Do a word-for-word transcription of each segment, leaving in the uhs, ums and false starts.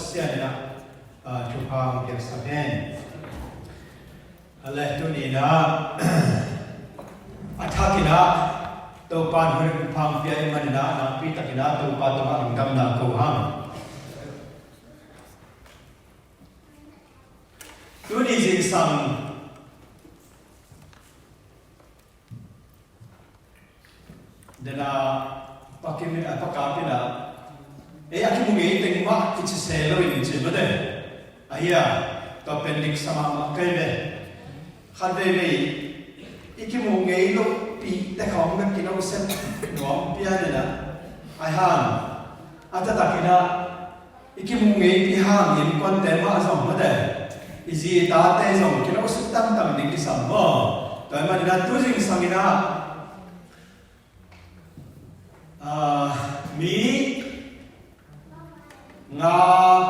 Pasian in ah, ah, thupha hong piaksak hen. A le tuni in ah, a thak in ah, Topa in hun thupha hong pia ahih manin ah, nakpi takin ah Topa tungah lungdamna ko hang. Tuni zingsang dena pakim in a, pakap in a, ei, a kimu ngei teng mah kici se lo in ci mate. Ahi a, tua pen dik sa mahmah kei ve. Khat veivei i kimu ngei lohpih te khawng bek kinohset nuam pian in a, ahi hang a taktak in a, i kimu ngeipih hang innkuante mah zong mate, i zi i tate zong kinohset tamtam ding kisam maw. Tua ahih manin ah tu zingsang in ah, ah, mi nga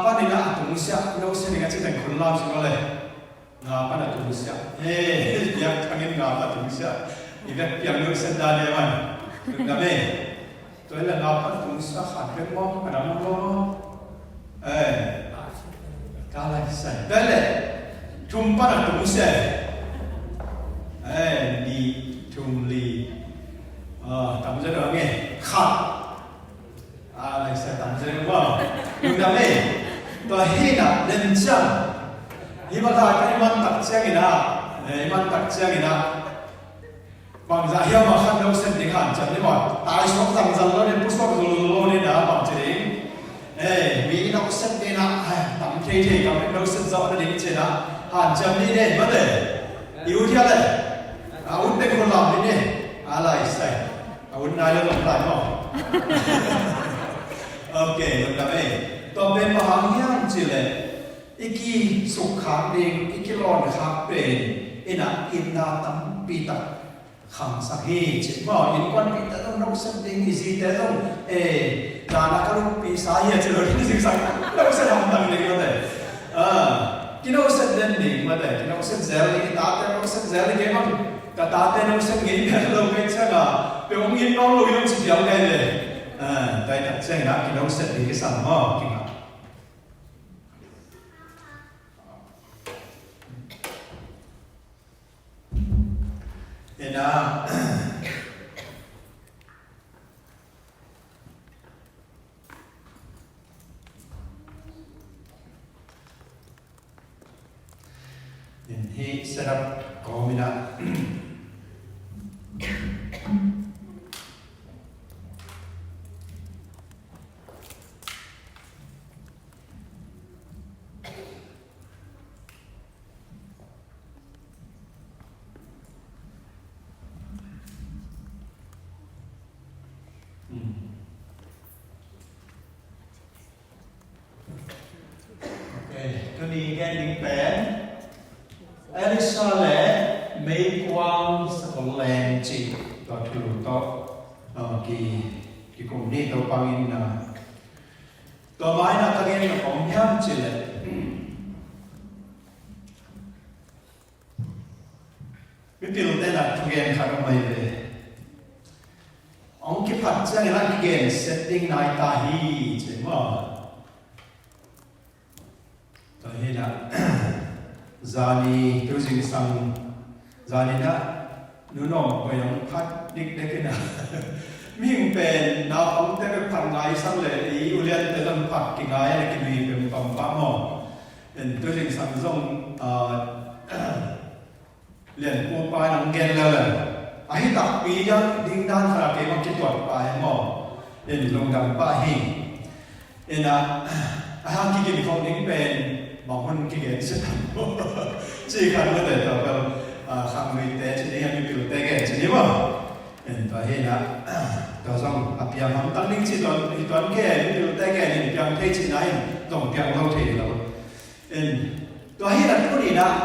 panin ah a tungsiah nohsiat ding a ci teng khun lam sing aw le. Nga pan a tungsiah. He, biak thangin nga pan a tungsiah. I vek piang nohsiat dan e man. Lungdam e. Tua hi leh nga pan a tungsiah khat bek maw, ka dang maw. Eh. Ka lai sai. Tua hi leh thum pan a tungsiah. Eh, nih, thum, li. Ah, tam zaw dong e. Khat. A, lai sa tam zel maw. Lungdam e. Tua hi in ah, den ciang. Hi bang khat ka i man tak ciangin ah. Eh, i man tak ciangin ah. Bangzah hiam a khat nohset ding hanciam ni maw. Tai suak zangzang lo ni, pu suak zul lo ni na bang ci ding. Eh, mi nohset ding ah, eh, tam thei thei kam nohset zawh na ding ci na. Hanciam ni ne, mate. I ut hiam le. A ut teng khun lam ni ne. A lai sai. A hun nai lo lam lai maw. Ok, lungdam e. Tua pen bang hang hiam cih leh i kisukkhak ding, i kilawnkhak pen in ah itna tampi tak khangsak hi ci maw. Innkuanpihte zong nohset ding, i zite zong, eh, dan a ka lungpi sa hi a ci lo ding, zingsak nohset hamtang ding mate. Ah, kinohset den ding mate, kinohset zel ding, i tate nohset zel ding, kei bang ka tate nohset ngei pen lo kei ciang a, peuh hong it nawn lo hi om ci pial kei ve. Ah, tua hi tak ciangin ah kinohset ding kisam maw, kingah. Ena. In hih setup kawm in ah. Hmm. Ok, tuni gen ding pen Elisha le meikuang sakol leng cih tua thulu tawh, uh, ki, kikum ni. Topa min in, uh, tua mai-ah ka gen nop om hiam cih leh, mipilte in ah thugen khat om ahi ve. Hong kiphat ciangin ah kigen set ding nai ta hi ci maw. Tua hi in ah, zani tu zingsang, zani in ah, Nu Nawm Koi hong phat dikdek in ah, mihing pen naupangte bek phat ngai sam leh, i uliante zong phat kingai a, kinui peuh pampa maw. En tu zingsang zong, ah, Lianpu pa in hong gen leuleu. Ahi takpi ding dan khat a kei bang kituat pah hi maw. In lungdam pah hi. In ah, a hang kikin khawh ding pen bang hun kigen si tam maw. Ci khat mate, tua bel, ah, khangnuite ci ding a, mipilte gen ci ding maw. In tua hi in ah, tua zong a piang hamtang ding ci tuan, i tuan gen, mipilte gen in piang thei ci na in, zong piang lo thei lo. In tua hi in ah tuni in ah,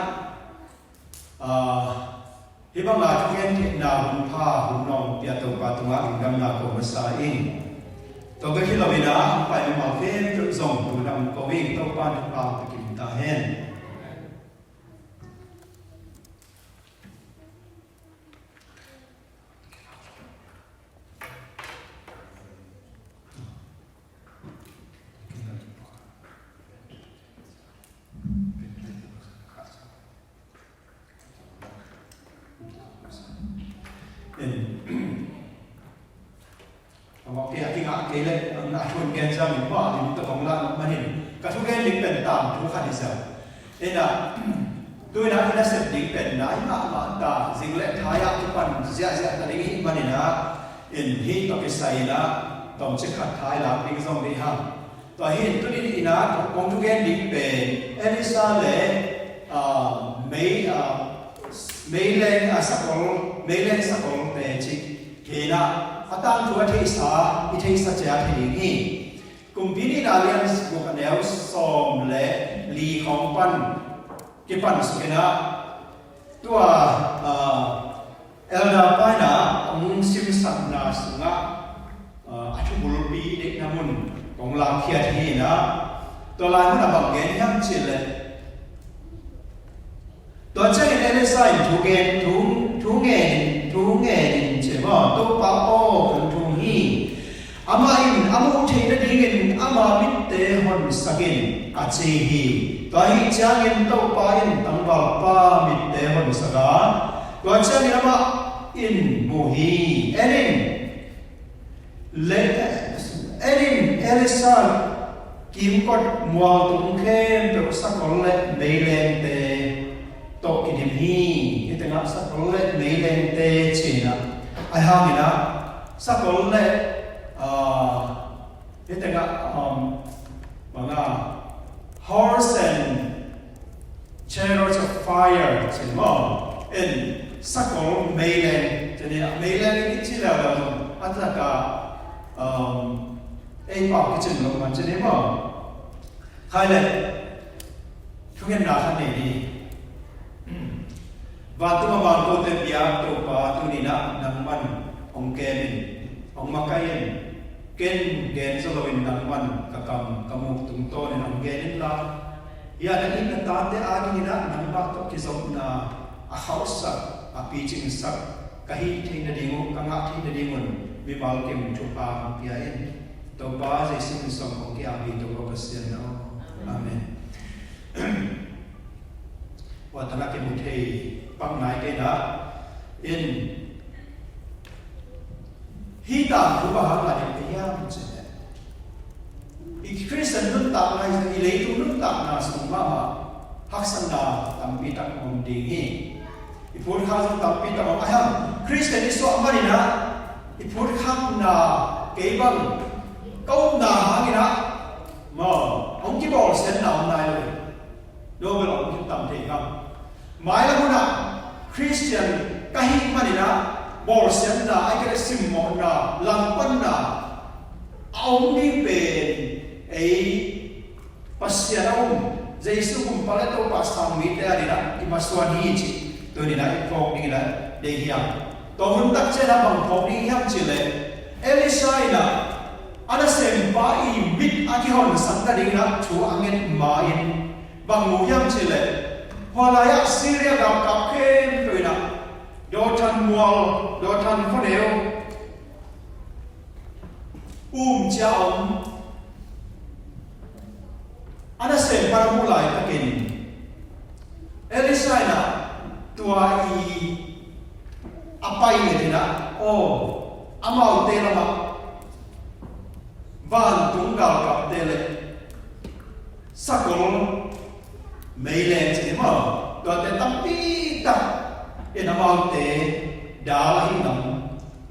ah, hih bang a thugen theihna hun pha, hun nawngpia Topa tungah lungdamna ko masa ing. Tua bek hi lo in ah, hong pai mimal khempeuh zong lungdam ko ing. Topa in thupha hong pia kim ta hen. kei le a thu gen ciangin mah lim tawh kong lah manin ka thugen ding pen tangthu khat hi sia. Ina, tu-in ah i nasep ding pen nai mahmah ta, zing le thai ah kipan ziahziah ta ding i hih manin ah, in hih tawh kisai-in ah tawmcik khat thai lak ding zong dei hang. Tua hi in tuni-in ah kong thugen ding pen Elisha le, ah, mei, ah, meileng, ah, sakol, meileng sakolte cih hi in ah, a tangthu a theihsa, i theihsa ciat hi ding hi. Kumpi Nihna lian guk a neu sawm le li khawng pan kipan suk in ah, tua, ah, Elder pa in ah hong simsakna sungah, ah, a thubulpi deihna mun kong lakkhiat hi in ah, tua lai mun ah bang gen hiam cih leh, tua ciangin Elisha in thu gen, thu, thu ngen, thu ngen in ci maw, Topa aw, kong thum hi. Amah in a muh theih nadingin ama mitte honsak in, a ci hi. Tua ahih ciangin Topa in tangvalpa mitte honsak a, tua ciangin amah in mu hi. En in, le, en in, Elisha kimkot mualtung khempeuh sakol le meilengte tawh kidim hi. Hih tengah sakol le meilengte ci-in ah, ahih hangin ah sakol le, ah, hih tengah, um, bang a, horse and chariots of fire ci maw, en, sakol meileng ci ni, meileng i ci leuleu zong a tak a, um, ei pau kicing lo man ci ni maw. Khai le, thungetna khat nei ni. Vantung a mangkote biak Topa, tuni-in ah nangman hong kem in, hong makaih in, ken gen zaw loin nangman ka kam ka muk tungtawnin hong gen inla, hih a na it na tate adingin ah nangmah tawh kizopna a khauhsak, a picingsak ka hih theih nading uh, ka ngah theih nadingun mimal kim thupha hong pia in. Topa Jesu min suang kong ki-ap hi, Topa Pasian aw. Amen. Tua tangah kimu thei pak nai kei na in, hih tangthu bang hang a ding hiam cih leh, i Khristian nuntakna, i leitung nuntakna sung mahmah haksatna tampi tak om ding hi. I phutkhak zong tampi tak om, ahih hang Khristian i suah manin ah i phutkhakna, kei bang ka upna hangin ah maw, hong kibawlsiatna om nai lo hi. Nobel a om hi tam thei kha. Mailam hun ah Khristian ka hih manin ah bawlsiatna, ahih kei leh simmawhna, langpanna a om ding pen ei Pasian a um, Jesu Gumpa le Topa sang mite adingin ah i masuan hi cih tuni-in ah i phawk dingin ah deih hi hang. Tua hun tak ciangin ah bang phawk ding hiam cih leh, Elisha in ah a nasempa i mit a kihonsak nadingin ah thu a nget ma-in bang mu hiam cih leh, hua lai-ah Syria galkap khempeuh in ah Dothan mual, Dothan khuaneu um cia om. A nasempa a muh laitakin Elisha in ah tua i a pai ngetin ah, aw, amaute lamah vantung galkapte le sakol meileng ci ni maw, tuate tampi tak in amaute dal ahi lam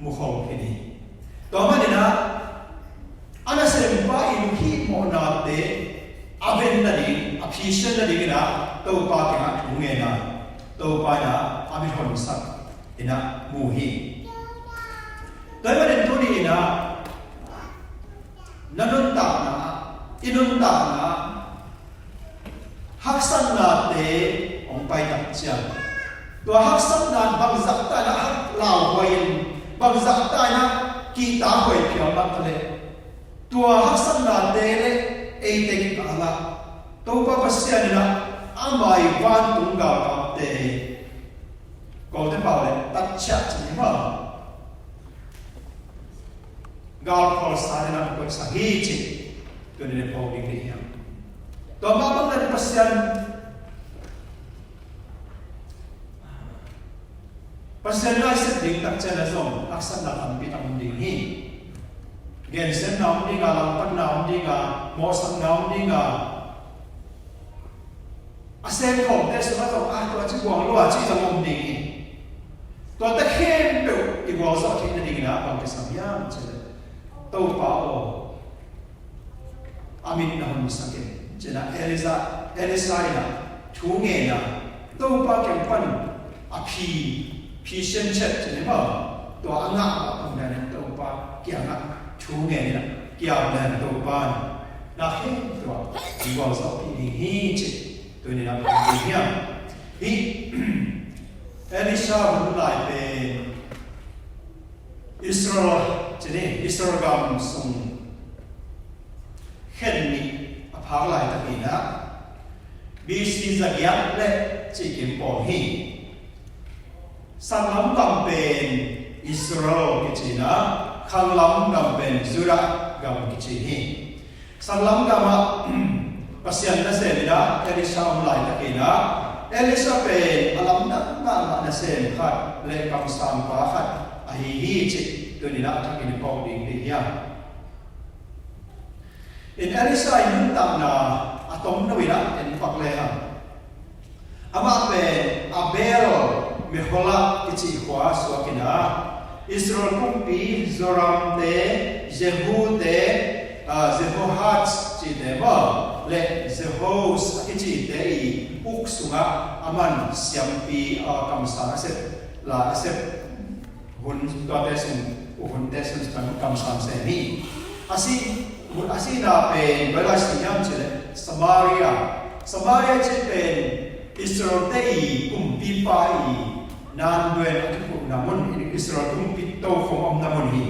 mukhol khin hi. Tua manin ah a nasempa i hihmawhnate a ven nading, a phisian nadingin ah Topa kiangah thu ngen a, Topa in ah a mithonsak in ah mu hi. Tua ahih manin tuni in ah na nuntakna, i nuntakna haksatnate hong pai tak ciang, tua haksatna bangzah ta in ah hak lauhuai in, bangzah ta in ah kihtakhuai phial mah ta leh, tua haksatnate le eite kikal ah Topa Pasian in ah ama i vantung galkapte, Kawlte pau le tatciah ci ni maw, galphual sa in ah koihsak hi cih tuni-in i phawk ding hi hang. Tua mah bangin Pasian, Pasian na i sep ding tak ciangin ah zong haksatna tampi tak om ding hi. Gensiatna om ding a, langpatna om ding a, mawhsakna om ding a, a semkhawmte sungah zong, ah, tua ci buang lua ci zong om ding hi. Tuate khempeuh i gualzawh theih nadingin ah bang kisam hiam cih leh, Topa aw, a mit na honsak in, ci-in ah Elijah, Elisha in ah thu ngen a, Topa kiang pan a phi, phi sianciat ci-in ah maw, tua a ngah a pang dan in Topa kiangah thu ngen in ah, kiang dan Topa in na khem tua i gualzawhpih ding hi ci. Tuni-in ah bang ding hiam? Hih Elisha hun lai pen Israel, ci ni, Israel gam sung khen nih a phak laitakin ah B C zagiat le cihkim pawl hi. Saklam gam pen Israel kici-in ah, khanglam gam pen Judah gam kici hi. Saklam gamah Pasian nasem in ah Elisha om laitakin ah, Elisha pen a lamdang mahmah nasem khat le kamsangpa khat ahi hi cih tuni-in ah a thakin i phawk ding hi hiam? In Elisha i nuntakna a tomno in ah en pak lehang, amah pen Abel Meholah kici khua suak in ah, Israel kumpi Joram te, Jehu te, ah, Jehoahaz cihte maw, le Jehoash a kicite i uk sungah aman siampi, ah, kamsang a sep, la a sep hun, tuate sung, uk hunte sung kamsang sem hi. A si, a sihna pen bang lai si hiam cih leh Samaria. Samaria cih pen Israel-te i kumpipa i nanduan a kikupna mun, Israel kumpi tokhom omna mun hi.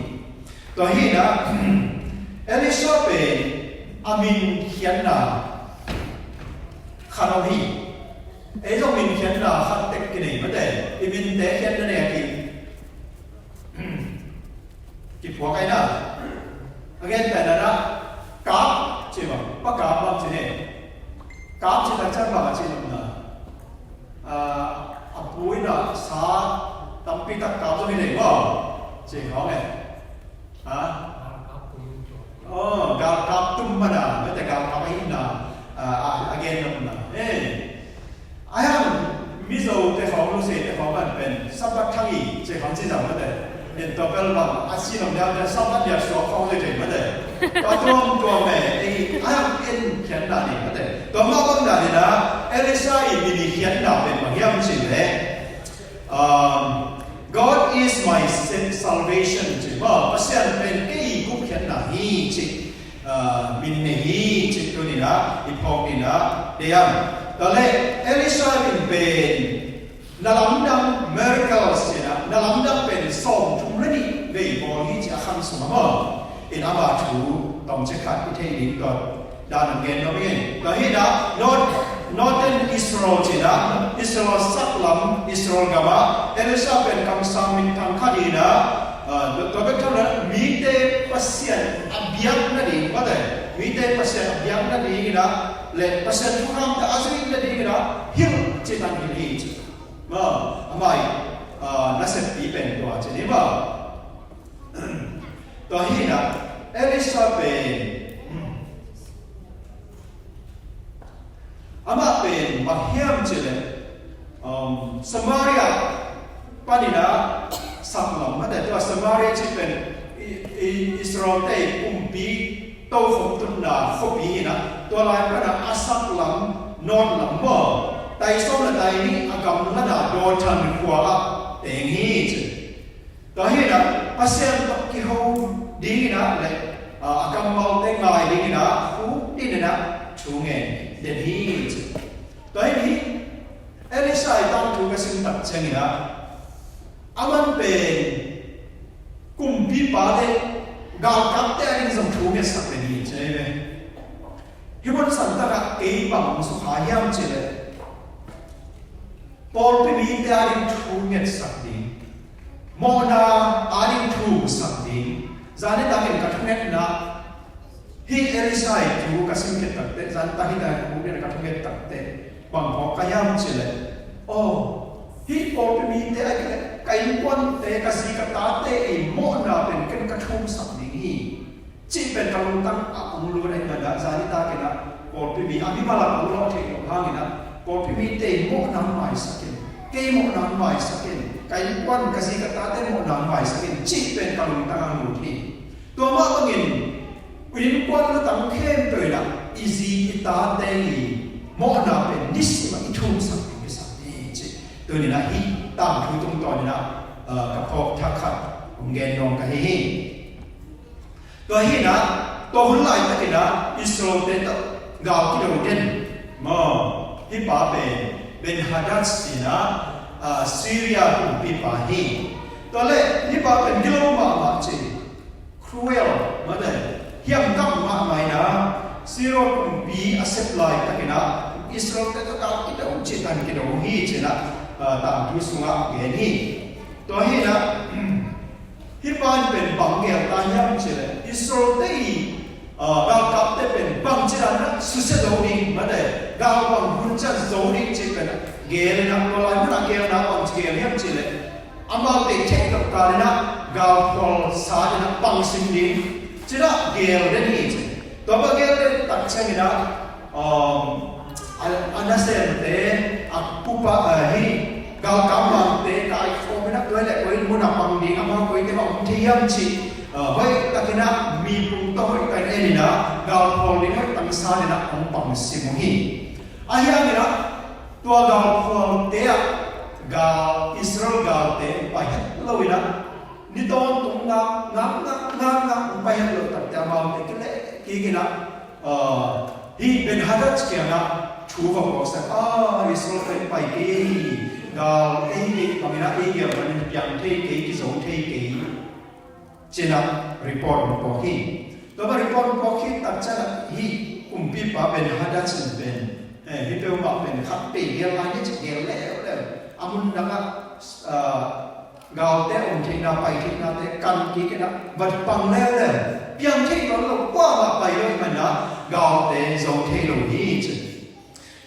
Tua hi-in ah Elisha pen a min khiatna khat om hi. Ei zong min khiatna khat tek kinei mate. I minte khiatna nei a ki, kiphuak ai na. A gen pen na na, Kap ci bang, Pa Kap bang ci ne. Kap ci tak ciang bang a ci lam na. Ah, a pu in ah sa tampi tak kap zong hi nei maw? Ci khawng e. Ha? Oh, galkap tum mana, mate galkap ahi na, ah, ah, a gen nop na. Eh. Ai hang, Mizo te khawng, Luse te khawng kan pen Sabbath thang i ci khawng ci zang mate. En tua bel bang a si nop liang te Sabbath liak suak khawng le te mate. Tua tuam tuam e, eh, ai hang en khian na ni mate. Tua mah bang na ni na, Elisha i min i khian na pen bang hiam ci le. Um, God is my sa-, salvation, ci maw, Pasian pen kei gupkhiatna hi, ci, uh, min nei hi, ci tuni-in ah i phawk ding ah deih ing. Tua leh Elisha min pen na lamdang miracles, ci-in ah, na lamdang pen sawmthum le nih vei bawl hi, ci a khang sungah maw. In ama thu tawmcik khat i theih ding tua dan a gen nuam ing. Tua hi-in ah, North, Northern Israel ci-in ah, Israel saklam, Israel gamah Elisha pen kamsang minthang khat hi-in ah, ah, tua bek tham lo-in ah mite Pasian a biak nading, mate, mite Pasian a biak nadingin ah, le Pasian thukham tawh a zuih nadingin ah hilh cih tan hilh hi ci. Maw, amah i, ah, naseppi pen tua ci ni maw. Tua hi-in ah, Elisha pen, amah pen bang hiam cih leh, um, Samaria panin ah saklam, mate, tua Samaria cih pen i, i, Israel-te kumpi tokhom tutna khuapi hi-in ah, tua lai pan ah a saklam, north lam maw, tai sawm le tai nih a gamla-in ah Dothan khua ah teng hi ci. Tua hi-in ah Pasian tawh kiho dingin ah le, ah, a kammalte ngai dingin ah, khuk dingin ah thu ngen den hi ci. Tua hi-in hi, Elisha i tangthu ka sim tak ciangin ah, aman pen kumpipa le galkapte ading zong thu ngetsak den hi ci ahi ve. Hih mun santak ah kei bang sukha hiam cih leh, pawlpi mite ading thu ngetsak ding, mawhna ading thu sak ding. Zan nitakin ka thungetna, hih Elisha i thu ka simkhiat takteh, zan nitak hih dan ka thunget, ka thunget takteh bang phawk ka hiam cih leh, aw, hih pawlpi mite ahih kei leh ka innkuante, ka zi ka tate i mawhna pen ken ka thumsak ding hi. Pen ka lungtang ah hong lut ahih manin ah, zani takin ah pawlpi mi a mimal ah hong lawh theih loh hangin ah, pawlpi mite in mawhna hong maisak in, kei mawhna hong maisak in, ka innkuan, ka zi ka tate mawhna hong maisak in, cih pen ka lungtang ah hong lut hi. Tua mah bangin innkuan lutang khempeuh in ah i zi i tate i mawhna pen nisim ah i thumsak ding kisam hi, ci. Tuni-in ah hih tangthu tungtawnin ah, ah, ka phawk thak khat hong gen nuam ka hi hi. Tua hi-in ah, tua hun laitakin ah Israel-te tawh gal kido den maw, hih pa pen Ben-hadad ci-in ah, ah, Syria kumpipa hi. Tua leh hih pa pen gilo mahmah ci, cruel, mate, hiamgam mahmah in ah, Syria kumpi a sep laitakin ah Israel-te tawh gal kido, citan kido hi ci-in ah, ah, tangthu sungah gen hi. Tua hi-in ah, hih pa in pen bang geel ta hiam cih leh, Israel-te i, ah, galkapte pen bangci dan in ah susia zo ding, mate, gal bang hun ciang zo ding cih pen geel in ah, tua lai mun ah geelna bangci geel hiam cih leh, amaute theih loh kal in ah galphual sa in ah pangsim ding ci-in ah geel den hi ci. Tua bang geel den tak ciangin ah, um, a, a nasemte, a pupa, a, hih galkap mangte kaikhawm in ah, tua leh koi mun ah pang ding, amau koite bang om thei hiam cih, a, hoihtakin ah mipum tawh hoihtakin en in ah galphual ding hoihtakin sa in ah hong pangsim uh hi. Ahi hangin ah tua galphualte ah gal, Israel galte pai het lo in ah, ni tawntung ngakngak, ngakngak, ngakngak, pai het lo takteh amaute kileh kik in ah, ah, hih Ben-hadad kiangah thu va puaksak, ah, Israel pen pai kei hi, gal ei hi kei, bangin ah ei geel manin piang thei kei, kizo thei kei, ci-in ah report hong puak hi. Tua bang report hong puak khit tak ciangin ah hih kumpipa Ben-hadad in pen, eh, hih peuhmah pen khat peuh geel lai ni ci, geel leuleu. A mun dangah, ah, galte om theihna, pai theihnate kan kik in ah va pang leuleu. Piang thei tuan lo, kuamah pai lo ahih manin ah galte zo thei lo hi ci.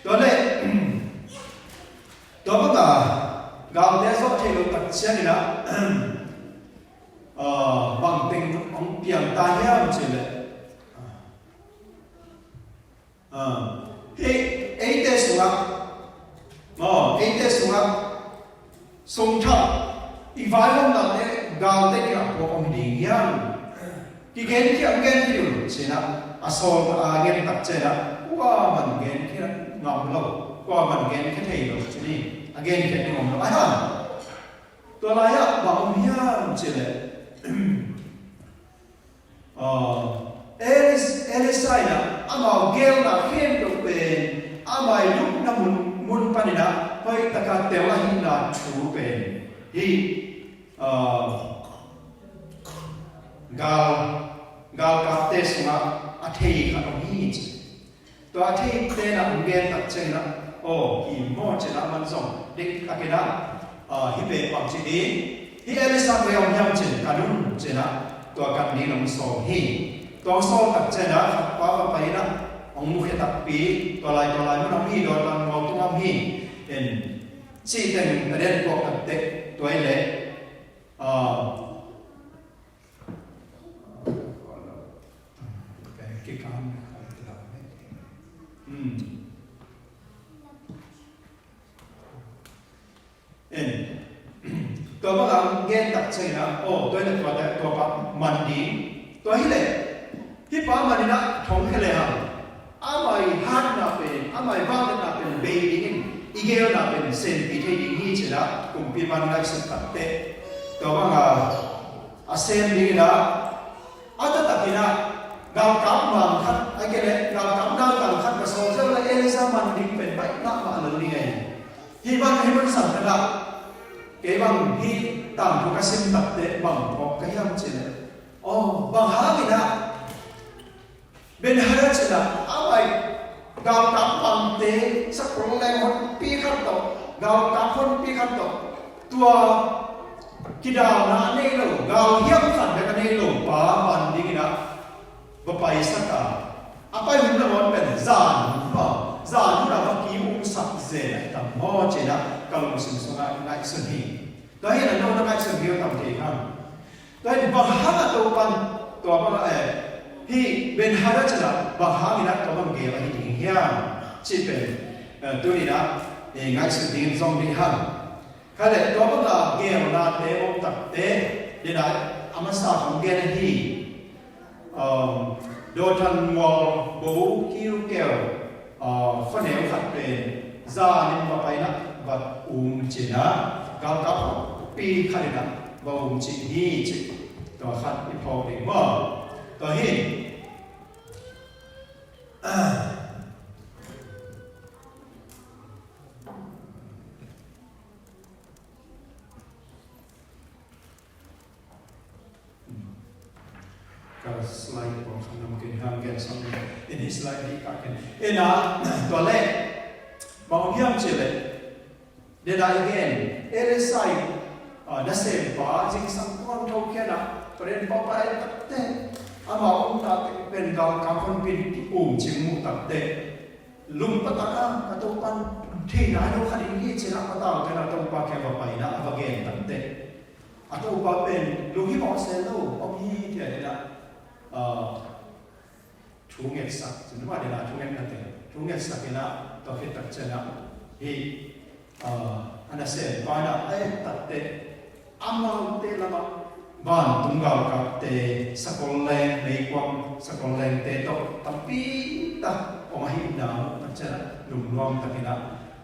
Tua leh, tua bang a galte zo thei lo tak ciangin ah, ah, bang teng hong piang ta hiam cih leh, ah, hih eite sungah, aw, eite sungah sungthak, i vaihawmnate galte kiangah puak om hi ding hiam? Kigen khia, hong gen khia un ci-in ah, a sawl, a gen tak ciangin ah kuaman gen khia ngam lo, kuaman gen khia thei lo ci ni, a gen khia ding om lo. Ahi hang tua lai-ah bang om hiam cih leh, ah, Elis-, Elisha in ah amau geelna khempeuh pen, amau i lupna mun, mun panin ah hoihtak a tel ahihna thu pen, hih, ah, gal, galkapte sungah a thei khat om hi ci. Tua a theite in ah hong gen tak ciangin ah, aw, hi maw ci-in ah aman zong diktakin ah, ah, hih pen bangci ding, hih Elisha koi ah om hiam ci-in kan un ci-in ah, tua kan dingin hong sawl hi. Tua hong sawl tak ciangin ah khat pa va pai in ah hong mukhia takpi, tua lai, tua lai mun ah om hi, Jordan mual tungah om hi, en, cih teng a den puak takteh tua hi leh, ah, En. Tua bang a gen tak ciangin ah, aw, tua hi leh tua, tua pa man ding. Tua hi leh hih pa man in ah thong khe lehang, amau i hatna pen, amau i vangliatna pen bei dingin i geelna pen senpi thei ding hi ci-in ah kumpipa in ngaihsut takteh, tua bang a a sem dingin ah, a taktakin ah galkap mang khat, ahih kei leh galkap nautang khat va sawl ziau leh Elisha man ding pen baih mahmah lel ding hi. Hih bang, hih bang san khat ah kei bang hih tangthu ka sim takteh bang phawk ka hiam cih leh, aw, bang hangin ah Ben-hadad in ah amau i galkap pangte, sakol leng honpi khat tawh, galkap honpi khat tawh, tua kidalna a nei lo, galhiam khat bek a nei lo pa man dingin ah va paisak a, a pai hun nangawn pen zan, zan hun a va kiumsak zen ahi tam maw ci-in ah ka lungsim sungah ngaihsun hi. Tua hi-in ah no na ngaihsun hi uh tam thei kha. Tua hi bang hang a Topa'n, tua bang a, eh, Hih Ben-hadad in ah bang hangin ah tua bang gel ahi ding hiam cih pen, eh, tuni-in ah, eh, ngaihsut dingin zong deih hang. Kha leh tua banga gelnate om takte, den a, a masa kong gen ahi, um, Dothan mual bo kiukeu, uh, khuaneu khat pen zanin va pai in ah va um ci-in ah, galkap pi khat in ah va um cih hi cih, tua khat i phawk ding maw? Tua hi. Ka slide bawk kha nam ken hang gen sam ni. In hih slide dih kah ken. In ah, tua leh bang hiam cih leh, den a i gen, Elisha i, ah, nasempa zingsang kuang tho khian ah, Pasian pau pai takte, ama omna teng pen galkap honpi in ki-um cing muh takte, lung patang a, ka Topa in thei nai lo kha ding hi ci-in ah patau ken a Topa kiang va pai in ah va gen takte, a Topa pen lunghimawh se lo om hi ci-in ah, ah, thu ngetsak, ci-in ah, den a thu ngetna teng, thu ngetsak in ah, tua khit tak ciang ah, hih, ah, a nasempa in ah a et takte, amaute lamah vantung galkapte, sakol leng, meikuang sakol lengte tawh tampi tak om ahihna tak ciang ah, lungnuam takin ah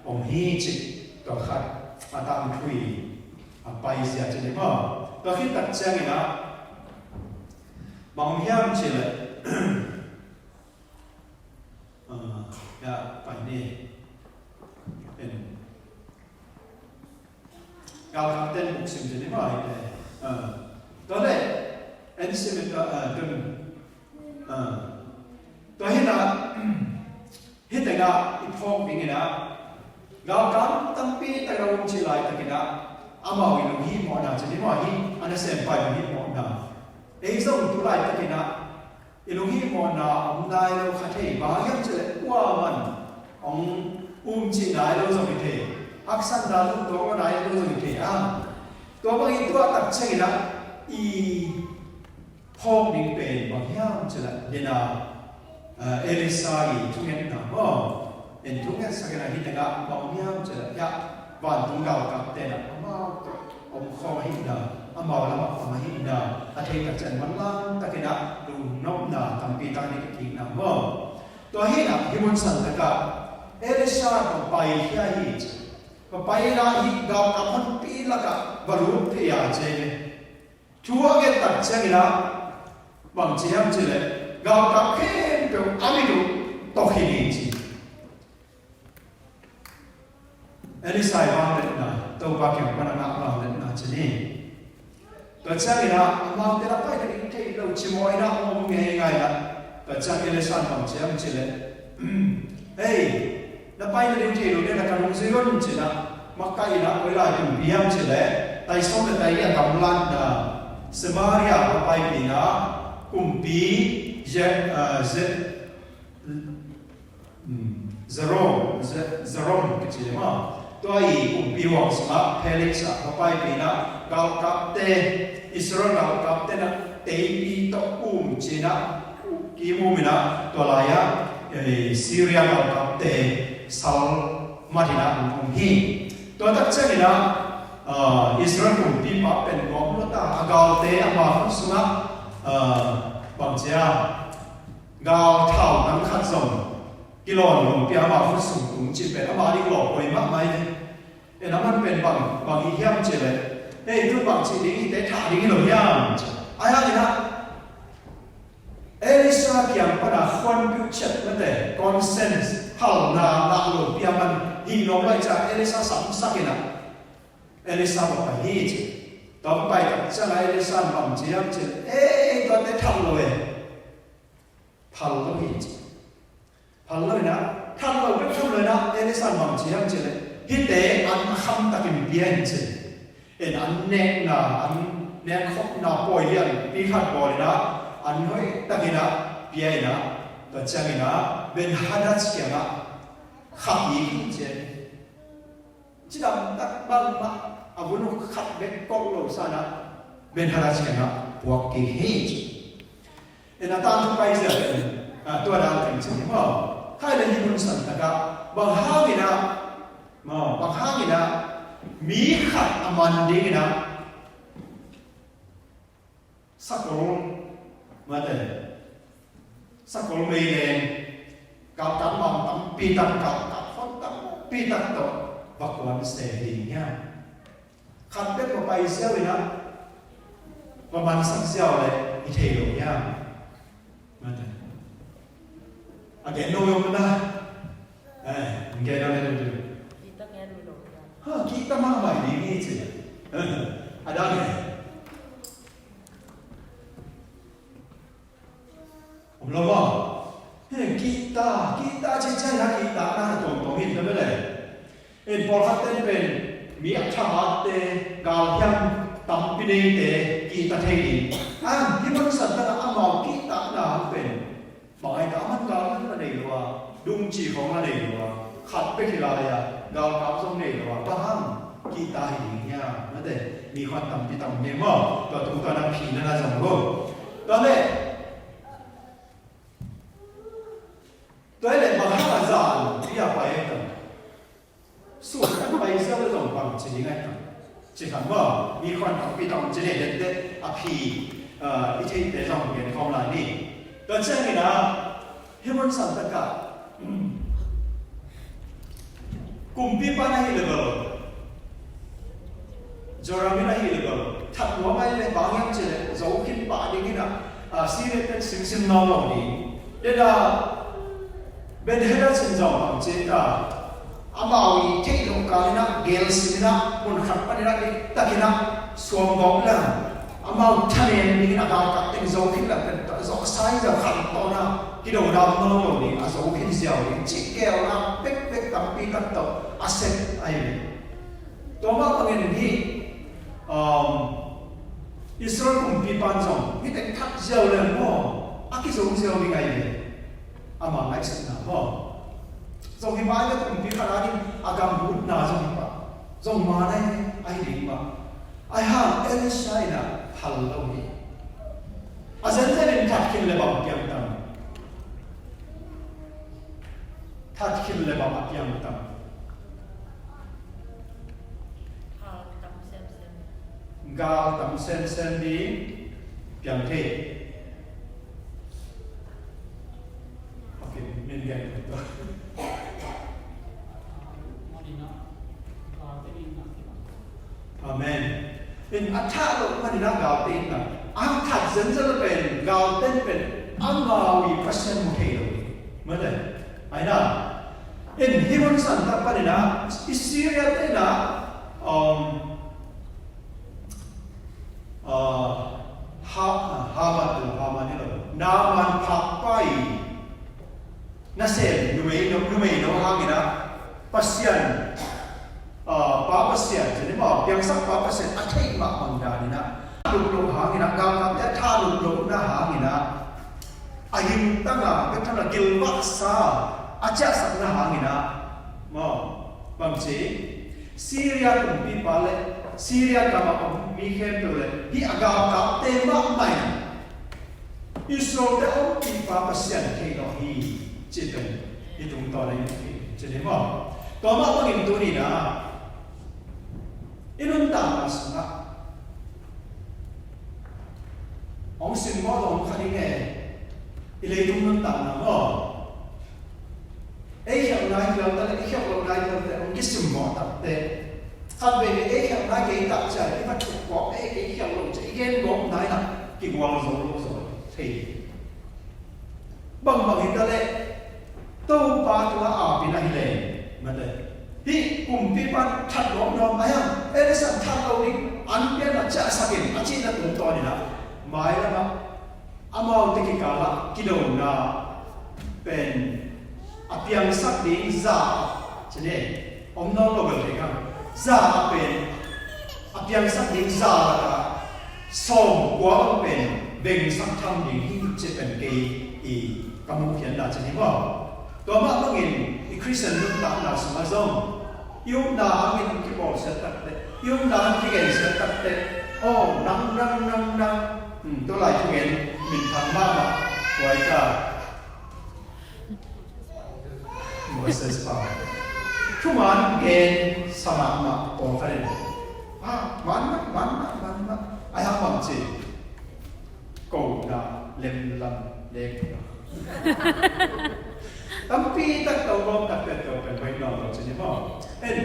om hi cih, tua khat a tangthu i, a paizia ci ni maw? Tua khit tak ciangin ah, bang hiam cih leh, ah, ya, pai ni. En. Galkapte in buk sim ci ni maw, hi te. Ah. Tua leh, en sim in tua, ah, tun. Ah. Tua hi in ah, hih teng ah i phawk dingin ah, galkap tampi tak a um cih laitakin ah, amau i lunghimawhna ci ni maw, hih a nasempa i lunghimawhna. Ei zong tu laitakin ah, i lunghimawhna om nai lo kha thei, bang hang hiam cih leh kuaman hong um cih nai lo zong hi thei, haksatna lungtuak nai lo zong hi thei a. Tua bangin tua tak ciangin ah i phawk ding pen bang hiam cih leh, den a, eh, Elisha i thungetna maw? En, thungetsak in ah, hih teng ah bang hiam cih leh, hiah vantung galkapte in ah amau tawh om khawm ahihna, amau lamah om ahihna a thei tak ciang manlang takin ah lungnopna tampi tak a nei kikna maw? Tua hi in ah hih mun san tak ah Elisha va paikhia hi ci. Va pai in ah hih galkap honpi lakah va lut thei a ci hi. Thu a gen tak ciangin ah bang ci hiam cih leh, galkap khempeuh a mit uh tawh khin hi ci. Elisha i vangliatna, Topa kiang pan a ngah vangliatna ci ni. Tua ciangin ah amaute na pai nading thei lo, cimawh in ah om ngeingai in ah. Tua ciang Elisha in bang ci hiam cih leh, hei, na pai nading thei lo, na ka nung zui un ci-in ah, makaih in ah, koi lai kumpi hiam cih leh, tai sawm le tai li a gamlatna Samaria a paipih in ah, kumpi Ze-, ah, Ze-, um, Zerom, Ze-, Zerom kici le maw. Tua i kumpi huang sungah Felix ah va paipih in ah, galkapte, Israel galkapte in ah teipi tawh um ci-in ah, kim um in ah, tua lai-ah, eh, Syria galkapte sal mat in ah hong om hi. Tua tak ciangin ah, ah, Israel kumpipa pen nuam lua ta, a galte ama khut sungah, ah, bang ci a, galthau nang khat zong kilawn lungpi ama khut sung tung cih pen ama ding lawpoi mahmah hi. En, aman pen bang, bang hi hiam cih leh, hei, tu bang ci ding, hihte thah ding hi lo hiam ci. Ahi hangin ah Elisha kiang pan a khuanpiuh ciat mate, consent, phalna ngah lopi a man hi nuam lo ahih ciang Elisha samsak in ah Elisha va pai hi ci. Tua pai tak ciang a Elisha in bang ci hiam cih leh, ei, tuate thah lo e. Phal lo hi ci. Phal lo in ah, thah lo bek tham lo in ah, Elisha in bang ci hiam cih leh, hihte an a kham takin pia in ci. En, an nekna, an nekkhopna pawi lianpi khat bawl in ah, an hoih takin ah pia in ah, tua ciangin ah Ben-hadad kiangah khak hi ci. Cidam tak bangmah a vun uh khat bek kawk lo sa in ah, Ben-hadad kiangah puak kik hi ci. Ina tangthu pai zia, ah, tua dan teng ci ni maw. Khai le hi mun san taka bang hangina, maw, bang hangina mi khat a man dingina sakol, mate, sakol meileng, kalkal mang tampi tak, kalkal hon tampi tak tawh va kuan se ding hiam? Khat bek va pai ziau inah va mansak ziau le i thei lo hiam? Mate, a gen lo yom na. Eh, gen lo le lo. Ha, kita mahmah ding hi ci. A dang e. Om lo maw. He, kita, kita ci ciang a kita na tuamtuam hi ta bel e. En pawlkhat ten pen mi a thahatte, galhiam tampi neite kita thei ding. An hi mansan tana amau kita na hang pen bang ai ta man galhiam na nei lo a, dungci khong na nei lo a, khat pek hi lai a, galkap zong nei lo a, bang hang kita hi ding hiam? Mate, mi khuan tampi tam ding maw. Tua tungtawn a phi na na zong lo. Tua le, tua le bang hang a zan pia pai ai tam. Suk kan pai siau le zong bang ci ding ai tam. Ci khan maw, mi khuan tampi tam ci ding dente a phi, ah, i theite zong gen khawm lai ni. Tua ciangin ah, hi mun san taka kumpipa na hi le bel, Joram in a hi le bel, that nuam ai le bang hiam ci le zo khin pah ding in a, a, Syria pen simsim nawn lo ding. Deda Ben-Hadad in zong bang ci ta, amau i theih loh kal in a, gel sim in a, mun khat pan in a, dik tak in a suam gawp le amau thanem ding in a, galkap teng zo khin le pen tawh zo sai zo khan tawh na, kido dam nawn lo ding a, zo khin ziau ding cih geelna bekbek tampi tak tawh a sep ahi ve. Tua mah bangin hih, um, Israel kumpipa in zong hih teng that ziau le maw, a kizom ziau ding ahi ve. Ama ngaihsutna maw. Zong hi mah le kumpipa na ding a gamhutna zong hi pah. Zong man ahi, ahi ding mah. Ahi hang Elisha in a phal lo hi. A zenzen in that khin le bang piang tam. That khin le bang a piang tam. Gal tam semsem. Gal tam semsem ding piang thei. Ok, min gen. Amen. In a thah loh manin a galte in a, a that zenzen a pen galte in pen amau i Pasian mu thei lo. Mate, ai na. In hi hun san tak panin a, i Syria te in a, um, uh, ha, ha, ha, ha, ha, Naaman phakpa i nasem numei no, numei no hangin a Pasian, ah, pa Pasian, ci ni maw, piangsak pa Pasian a theih mah bang danin a, a lut loh hangin a, galkapte a tha lut lohna hangin a, a hingtang a, bethana gilvahsa a ciahsakna hangin a, maw, bang ci, Syria kumpipa le Syria gam a om mi khempeuh le hih a galkapte mahmah in Israel te a ompipa Pasian thei lo hi, ci pen i tungtawn a i muh hi, ci ni maw. Tua mah bangin tuni-in ah i nuntakna sungah hong simmawh lo kha ding e, i leitung nuntakna maw. Ei khialhna hi lo ta le, i khialh lohna hi lo ta le, hong kisimmawh takte. Khat veivei ei khialhna kei tak ciang, i va thuk kawk, ei kei khialh lo ciang, i gen gawp nai na, kigual zo lo zaw thei. Bangbang hi ta le, Topa tungah aapina hi le, mate. Hih kumpipa that gawp nuam a hiam, ei le san that lo ding, an pian a ciahsak in, a cihna tungtawn in ah, mailam ah, amaute kikal ah kidona pen a piangsak ding za, ci ni, om nawn lo bel thei kha. Za a pen a piangsak ding za lakah sawmkua bang pen vengsak tham ding hi ci pen kei i ka muhkhiatna ci ni maw. Tua mah bangin i Khristian nuntakna sungah zong i upna hangin kibawlsiat takteh, i upna hangin kigensiat takteh, aw, nang, nang, nang, nang, hmm, tua lai thugen minthang mahmah, Tua i ka Moses pa thuman gen sa mahmah pawlkhat in, ah, man mah, man mah, man mah, ai hang bang ci. Kona lemlam lek. Tampi tak tawh gawm tak tawh pen hoih nawn lo ci ni maw. En,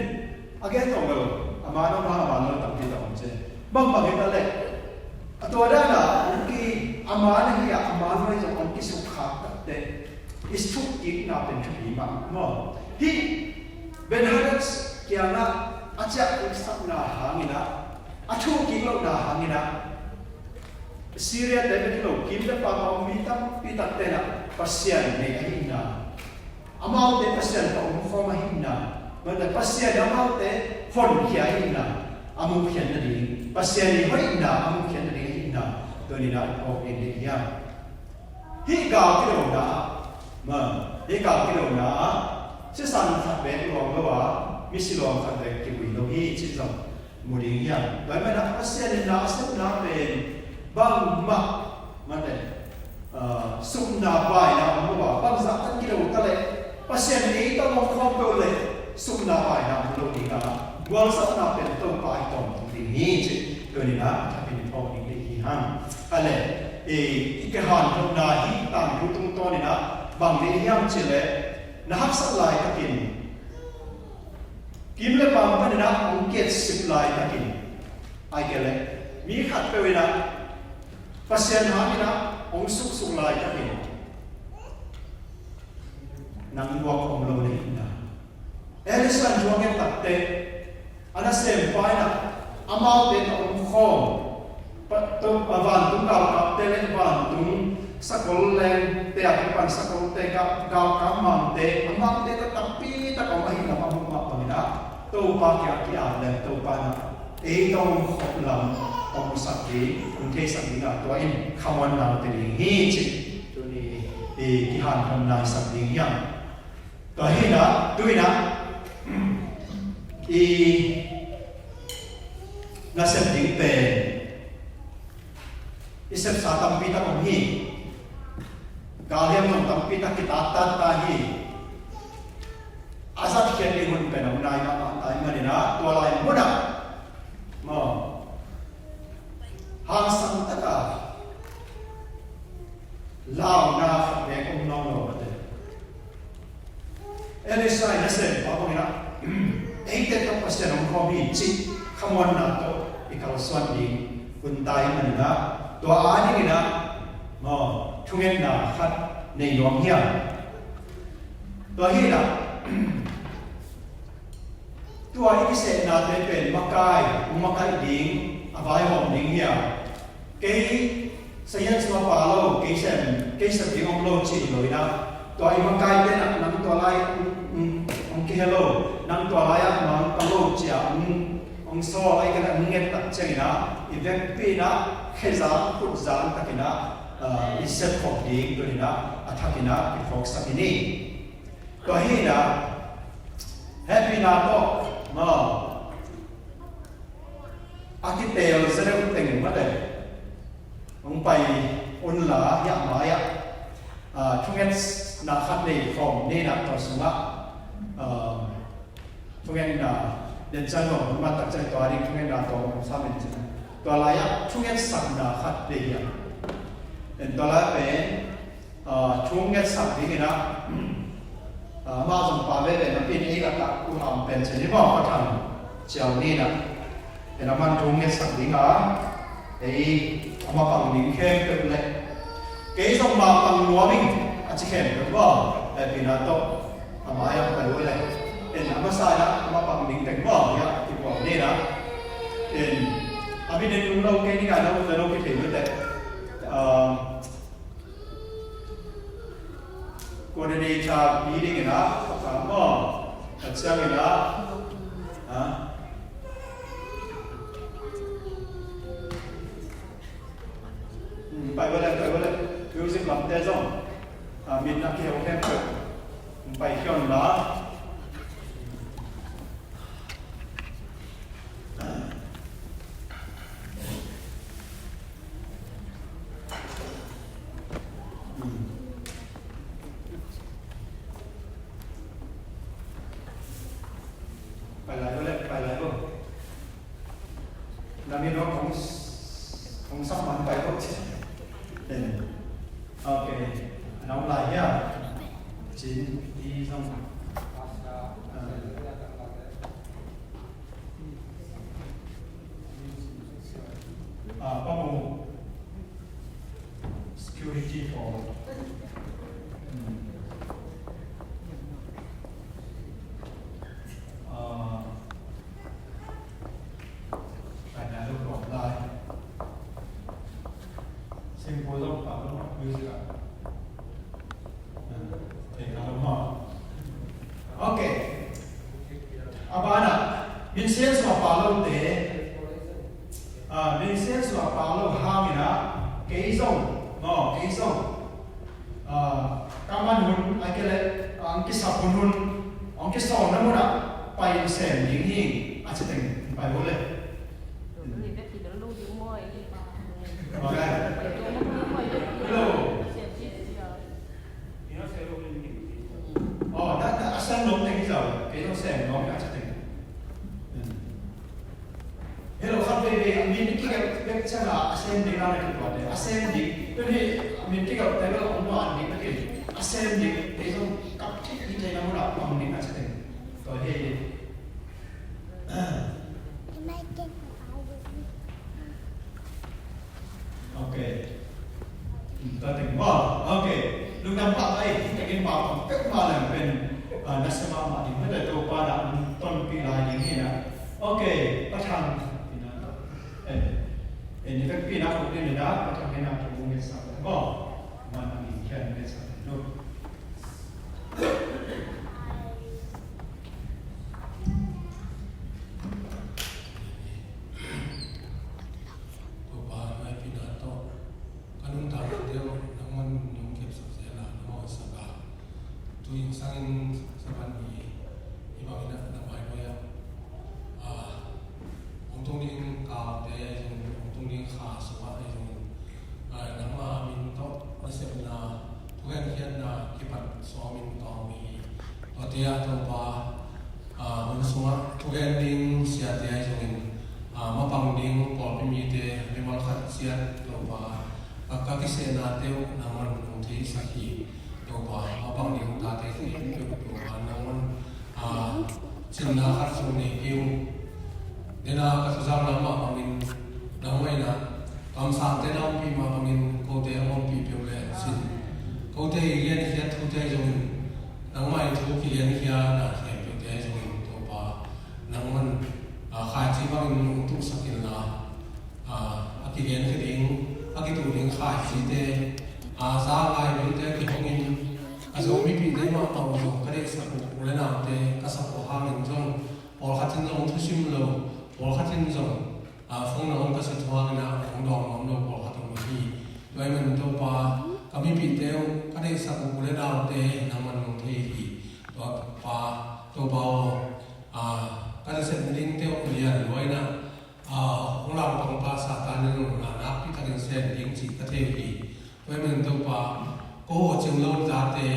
a gen tawh lo, a man lo, a man lo tampi tak om ci. Bangbang hi ta leh, a tua dan a hong ki, a man ahi a, a man lo ahi zong hong kisukkhak tak teh i thukkikna pen thupi mah maw. Hih Ben-hadad kiangah a ciahkik sakna hangin ah, a thukkik lohna hangin ah, Syria te bek hi lo, kim le pam a om mi tampi takte in ah Pasian nei ahihna, amaute Pasian tawh omkhawm ahihna, amaute Pasian in amaute honkhia ahihna a mukhia nading, Pasian i hoihna a mukhia nading ahihna, tuni-in ah i phawk ding hi hang. Hih gal kilona ah, ma, hih gal kilona ah sisan khat bek luang lo a, misi lawm khat bek kivui lo hi cih zong mu ding hi hang. Tua ahih manin ah Pasian in na a sepna pen bangmah, mate, ah, supna baina om lo a, bangzah tan kilo ta leh Pasian in ei tawh omkhawm peuh leh supna baina om lo ding a, gualzawhna pen Topa i tawm ding hi cih tuni-in ah a thakin phawk ding hi hang. A le, i, i kihanthawnna hih tangthu tungtawnin ah bang nei hiam cih leh, na haksat laitakin, kim le pam panin ah hong ketsip laitakin, ahih kei leh mi khatpeuh in ah Pasian hangin ah hong suksuk laitakin, nang guak om lo na hi na. Elisha in thu a nget takteh, a nasempa in ah amaute tawh omkhawm, pa, to, a vantung galkapte le vantung sakol lengte a kipan sakolte, ga, galkap mangte, amaute tawh tampi tak a om ahih lam a muh mah bangin ah, Topa kiang ki-at leng Topa in ah ei tawh omkhop lam hong musak ding, hong theisak ding a, tua in khamuanna hong pia ding hi cih tuni i kihanthawnna i sak ding hi hang. Tua hi-in ah, tu-in ah, i nasep ding pen i sepsa tampi tak om hi. Galhiam zong tampi tak kitattat ta hi. A zatkhiat ding hun pen a om nai mahmah ta ahih manin ah, tua lai munah maw, hangsan tak a launa khat bek om nawn lo mate. Elisha in a sem pa bangin ah, eite tawh Pasian omkhawm hi cih khamuanna tawh i kalsuan ding hun ta ahih manin ah, tua a dingin ah, maw, thungetna khat nei nuam hi hang. Tua hi-in ah, tua i kisehnate pen makai, hong makaih ding a vaihawm ding hi a, kei St. John's mapa lo, kei sem, kei sem ding om lo ci hi lo-in ah, tua i makaite in ah nang tua lai, mm, mm, hong kihel lo, nang tua lai-ah nang ka lo ci-a hong, hong sawl, ahih kei leh hong nget tak ciangin ah, i vekpi-in ah khezang khutzang takin ah, ah, i sepkhop ding tuni-in ah a thakin ah kiphawksak hi ni. Tua hi-in ah, hehpihna tawh, maw, a kiteel zaw deuh teng mate, hong pai un la, hiah mai-ah, ah, thungetna khat nei khawm ni-in ah, tua sungah, ah, thungetna, den ciang lo, hun man tak ciang tua ding thungetna tawm hong sam in cin. Tua lai-ah thungetsakna khat nei hi a. Den tua lai pen, ah, thu ngetsak dingin ah, ah, amah zong pa veve napi-in ei lakah u Ham pen ci ni maw, Pa Thang Ciau ni-in ah, en, aman thu ngetsak ding a, ei a mapang ding khempeuh le kei zong mapang nuam ing a ci khempeuh maw, hehpihna tawh a mai-ah pai uh leh, en, a masa-in ah a mapang ding teng maw, hiah kipuang ni-in ah, en, a min en nung lo kei ding a, na ut le no kithei uh teh, ah, coordinator pi dingin ah, a pang maw, a ciangin ah, ha? Hmm, pai ua leh, pai ua leh, music lamte zong, ah, min a kiheu khempeuh, hmm, pai khia un la. Someone by vote. Okay. Anong lai ya? Chin i song. Ah, pamu. Security for. Ah, Kanya lu kong lai. Simple lo pa lo music a. Kay ka lo ma. Okay. A bana. Min sian sua pa lo te. Ah, min sian sua pa lo hangin a. Kei zong. No, kei zong. Ah, ka man hun a kei le, ah, ang kisap hun hun, ang kisawm na mun ah pai in sem ding hi, a ci teng pai bo le. Okay. Hello. Oh, that, that, a sem nom teng hi zaw. Kei zong sem nom a ci teng. Hello, khat veivei a min kigelh bek ciang a sem ding a na kituate. A sem ding, tuni a min kigelh te bel hong nuam ding na kei. A sem ding, kei zong kap thei, i theihna mun ah pang ding a ci teng. Tua hi. Okay. Tua teng maw. Okay. Lungdam pah mai, hih tengin pah pah pek mah leng pen, ah, na sia mahmah ding, mete Topa na tonpih lai ding hi na. Okay. Pathian, eh, eh, ni vekpi na khuk ni na, Pathian hi na thu ngetsak maw. Man a min khian ngetsak lo. Topa, na hehpihna tawh ka nuntakna deuh nangman nong kepsak zel a, nong hawlsak a. Tu in sangin Sabbath ni hih bangin ah na mainuai ah, ah, hong tung ding kalte ahi zongin, hong tung ding kha sungah ahi zongin, ah, nangma min tawh nasepna, thukhenkhiatna kipat sawmin ka om hi. Tuate ah Topa, ah, hun sungah thugen ding siate ahi zongin, ah, mapang ding pawlpi mite mimal khat ciat Topa, ka, ka kisehnate uh nangman hong theisak hi. Topa, mapang ding tate khempeuh Topa nangman, ah, cinna khat zong nei kei un. Dena ka thuzakna mah bangin nangmah in ah kamsangte na ompih mah bangin kote hong ompih peuh le cin. Kote i genkhiat thute ahi zongin, nangmah i thu kigenkhiatna khempeuhte ahi zongin Topa, nangman, ah, khaici bangin hong tuhsak inla, ah, a kigenkhiat ding, a kituh ding khaicite, ah, za ngai dingte kihongin, a Zo mipihte mah bang zong ka deihsak uh u le naute ka sak uh hangin zong, pawlkhat in zong thusim lo, pawlkhat in zong, ah, phone a hong ka sia thuak in ah hong dawng nuam lo pawlkhat om hi. Tua ahih manin Topa, ka mipihte uh, ka deihsak uh u le naute nangman nong thei hi. Tua Topa, Topa aw, ah, ka nasepna dingte uh lian lua in ah, ah, hong langpang pa Satan in zong na nakpi takin sem ding cih ka thei hi. Tua ahih manin Topa, ko aw cing lo tate,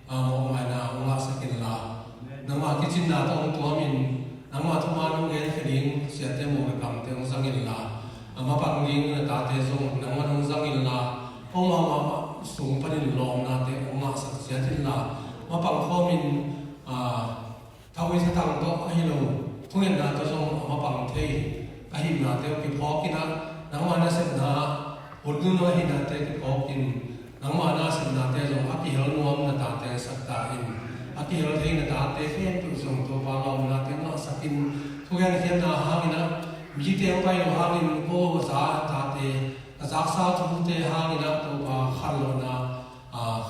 ah, mawhmaina hong ngahsak inla, nangmah kicinna tawh hong tuamin, nangmah thuman hong genkhia ding siate mawh le kamte hong zang inla, a mapang ding na tate zong nangmah hong zang inla, ko mahmah sung panin lawmnate hong ngahsak ciat inla, mapang khawmin, ah, thawi thatang tawh ahi lo, thungetna tawh zong a mapang thei ka hihna teuh kiphawk in ah, nangmah nasepna hun nunung ahihnate kiphawk in, nangmah nasepnate zong a kihel nuam na tate sak ta in, a kihel thei na tate khempeuh zong Topa lawmnate ngahsak in, thugenkhiatna hangin ah, mite a pai lo hangin ko za tate, a zaksa thute hangin ah Topa khanlawhna, ah,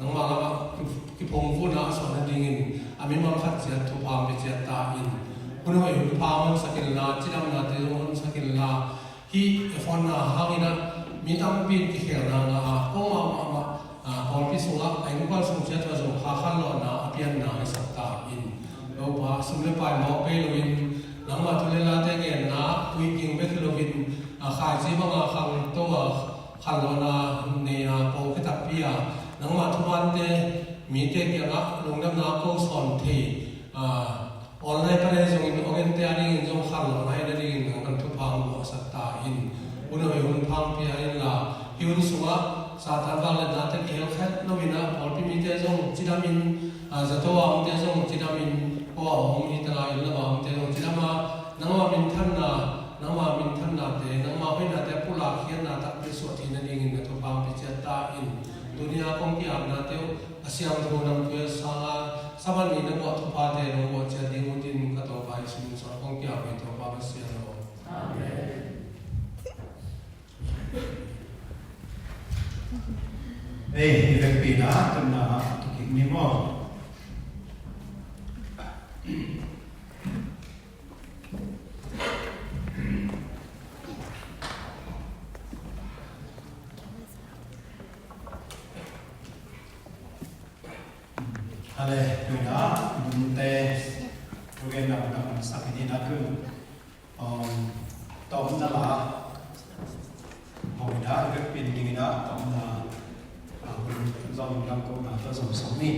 nangmah lamah ki-, kiphungvuhna a suah nadingin a mimal khat ciat thupha hong pia ciat ta in. Hun hoih hun pha hong honsak inla, cidamnate zong hong honsak inla, hih i phonna hangin ah mi tampi in kikhelna ngah a, ko mahmah, ah, pawlpi sungah a innkuan sung ciat uh ah zong kha khanlawhna a pianna hisak ta in. Topa, sum le pai mawk bei loin, nangmah thu le late genna puih ging bek hi loin, a khaici banga khangto a khanlawhna nei a, pawlkhat takpi a, nangmah thumante mite kiangah lungdamna ko sawn thei, a, online pan ahi zongin, online te a dingin zong khanlawhna hi nadingin nangman thupha hong buaksak ta in. Hun hoih hun pha hong pia inla, hih hun sungah Satan vangliatnate kihel khat lo in ah, pawlpi mite zong cidamin, a, zato a omte zong cidamin, aw, a om hi ta lai in lo a omte zong cidam a, nangma minthanna, nangma minthanna te, nangma hoihnate pulak khiatna takpi suah theihna dingin na thupha hong pia ciat ta in. Tuni a kong ki-apnate uh a siangtho nang pia sanga, saban ni na buah thuphate nong buah ciat ding uh din ka Topa Jesu min suang kong ki-ap hi, Topa Pasian aw. Amen. Ei, i vekpi na tunna a tuk kik ni maw? Ale, tuna nunte, tugen na na man sak ni na tun. Um, tomna la. Hong ina, i vekpi ning ina, tomna. Ah, zong lam ko na to zong song ni.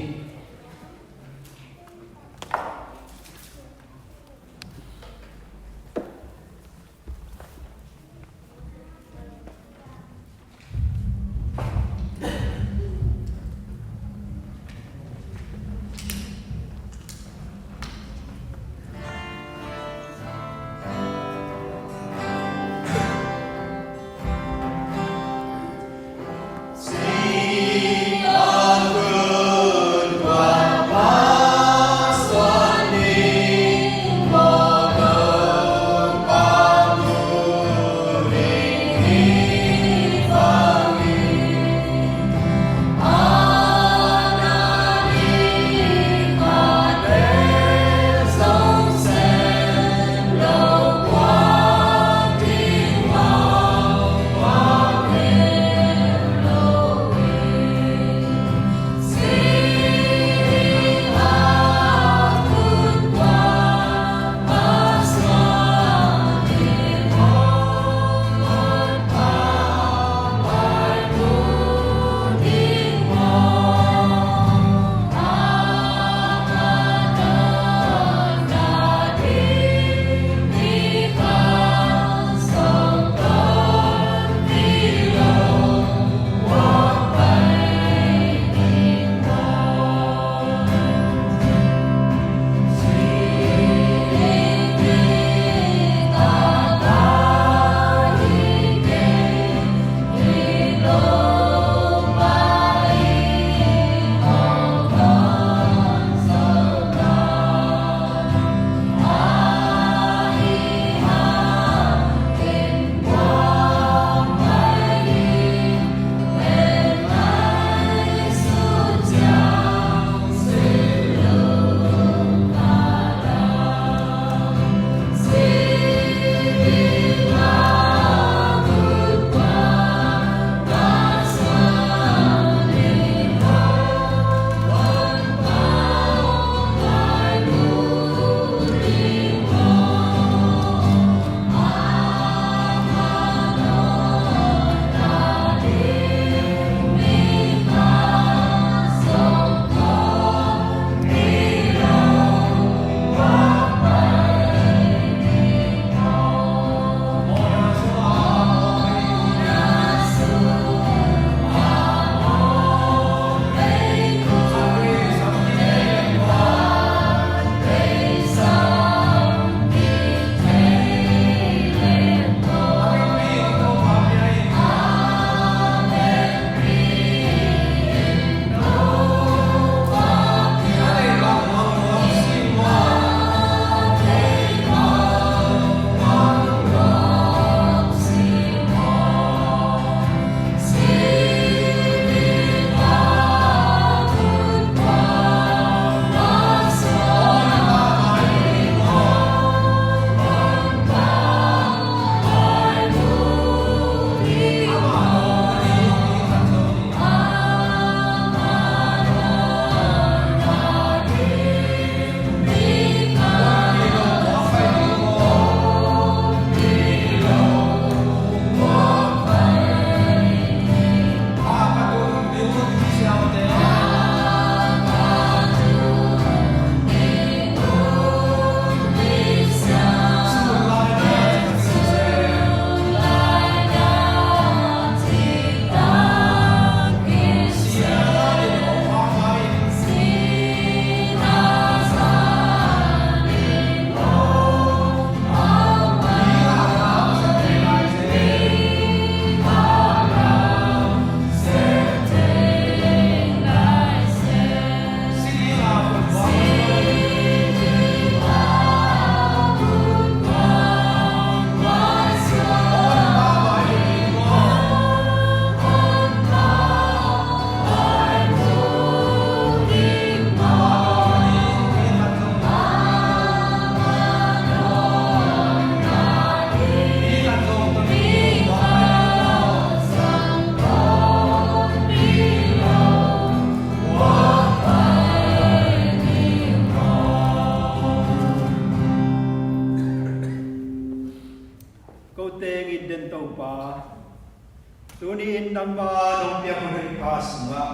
Tuni-in nangmah nong piak hun hoih pha sungah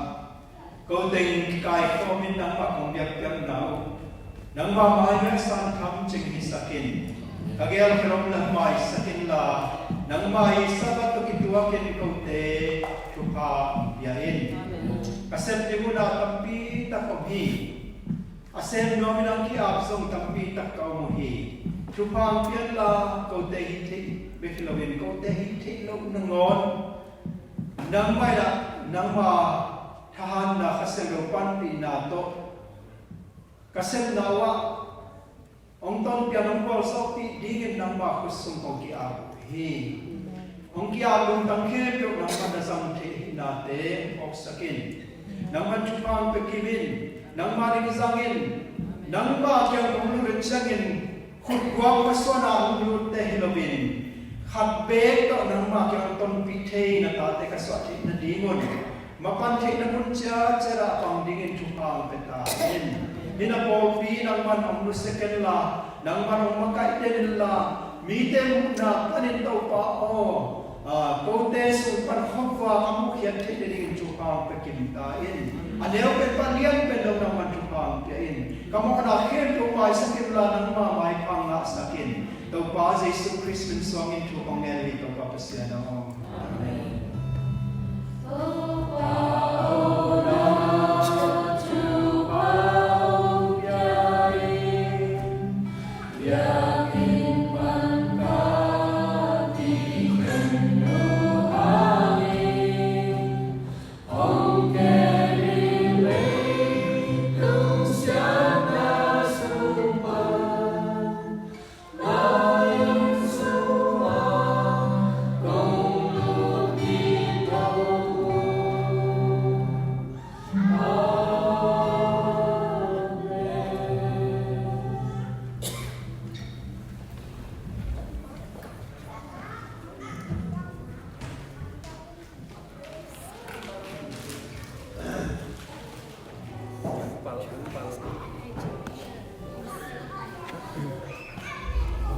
ko teng kikaikhawmin nangmah kong biakpiakna uh nangmah mai-ah santham cing hisak in. Ka gelkhialhna maisak inla, nangmah i Sabbath tawh kituakin kote thupha pia in. Ka sep ding hun ah tampi tak om hi. A sem nuamin hong ki-ap zong tampi tak ka om uh hi. Thupha hong pia inla, kote hih theih bek hi loin kote hih theih loh nangawn nangmah in ah, nangmah thahatna, Kha Siangtho panpihna tawh ka sepna uh ah hong tonpian, hong gualzawhpih dingin nangmah khut sung kong ki-ap uh hi. Hong ki-ap lungtang khempeuh nangmah na zang theih ahihnate hong phawksak in. Nangmah thupha hong pia kim in. Nangmah ding zang in. Nangmah kiang kong lut uh ciangin khutguak pasuan ah hong lutte hi loin, khat beek tawh nangmah kiang tonpih thei na tate ka suah theih nadingun mapan theihna mun ciatciat ah pang dingin thupha hong pia ta in. Hih na pawlpi nangman hong nusia kenla, nangman hong makaih den inla, mite muhna panin Topa aw, a, kote sung pan khuavak a muhkhiat theih nadingin thupha hong pia kim ta in. A neu pen pan, lian pen lo nangman thupha hong pia in. Ka mawhna khempeuh maisak inla, nangmah maipha ngahsak in. Topa Jesu Khrist min suangin thu kong ngen hi, Topa Pasian aw. Amen.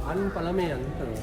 An pala me an pala.